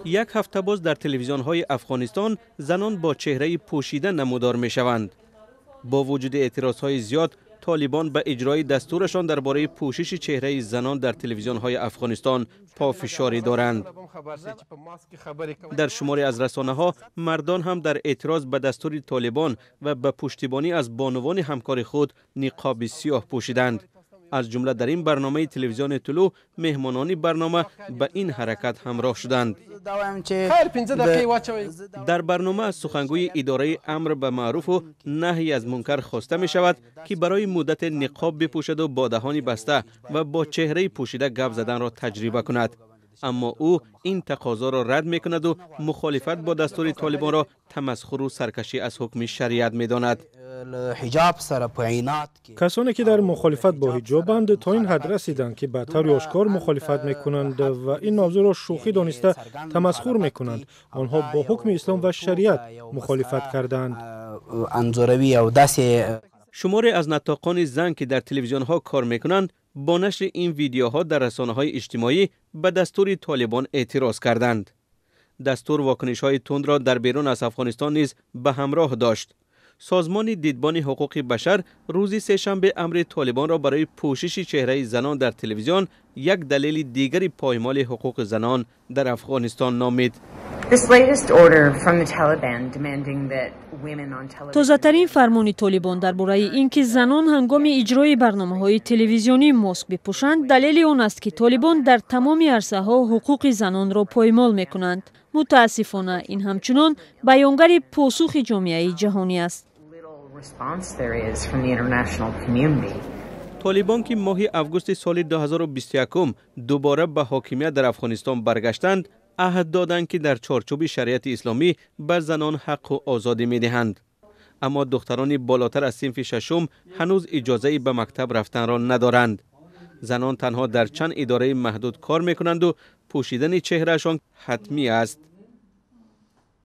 Як ҳафта боз дар телевизионҳои Афғонистон занон бо чеҳраи пӯшида намудор мешаванд. Бо вуҷуди эътирозҳои зиёд, Толибон ба иҷрои дастурашон дар бораи пӯшиши чеҳраи занон дар телевизионҳои Афғонистон пофишорӣ доранд. Дар шуморе аз расонаҳо мардон ҳам дар эътироз ба дастури Толибон ва ба пуштибонӣ аз бонувони ҳамкори худ ниқоби сиёҳ пӯшиданд. Аз ҷумла дар ин барномаи телевизиони Тулӯъ меҳмонони барнома ба ин ҳаракат ҳамроҳ шуданд. Дар барнома аз сухангӯи идораи амр ба маъруфу наҳй аз мункар хоста мешавад, ки барои муддате ниқоб бипӯшаду бо даҳони баста ва бо чеҳраи пӯшида гап заданро таҷриба кунад. Аммо ӯ ин тақозоро рад мекунаду мухолифат бо дастури Толибонро тамасхуру саркашӣ аз ҳукми шариат медонад. Касоне ки дар мухолифат бо ҳиҷобанд, то ин ҳад расиданд, ки ба таври ошкор мухолифат мекунанд ва ин мавзӯъро шӯхӣ дониста тамасхур мекунанд. Онҳо бо ҳукми ислом ва шариат мухолифат кардаанд. Шуморе аз наттоқони зан, ки дар телевизионҳо кор мекунанд, бо нашри ин видеоҳо дар расонаҳои иҷтимоӣ ба дастури Толибон эътироз карданд. Дастур вокунишҳои тундро дар берун аз Афғонистон низ ба ҳамроҳ дошт. Созмони Дидбони ҳуқуқи башар рӯзи сешанбе амри Толибонро барои пӯшиши чеҳраи занон дар телевизион як далели дигари поймоли ҳуқуқи занон дар Афғонистон номид. Тозатарин фармони Толибон дар бораи ин ки занон ҳангоми иҷрои барномаҳои телевизионӣ моск бипӯшанд, далели он аст, ки Толибон дар тамоми арсаҳо ҳуқуқи занонро поймол мекунанд. Мутаассифона, ин ҳамчунон баёнгари посухи ҷомеаи ҷаҳонӣ аст. Толибон, ки моҳи августи соли 2021 дубора ба ҳокимият дар Афғонистон баргаштанд, аҳд доданд, ки дар чорчӯби шариати исломӣ ба занон ҳаққу озодӣ медиҳанд. Аммо духтарони болотар аз синфи шашум ҳанӯз иҷозаи ба мактаб рафтанро надоранд. Занон танҳо дар чанд идораи маҳдуд кор мекунанду пӯшидани чеҳраашон ҳатмӣ аст.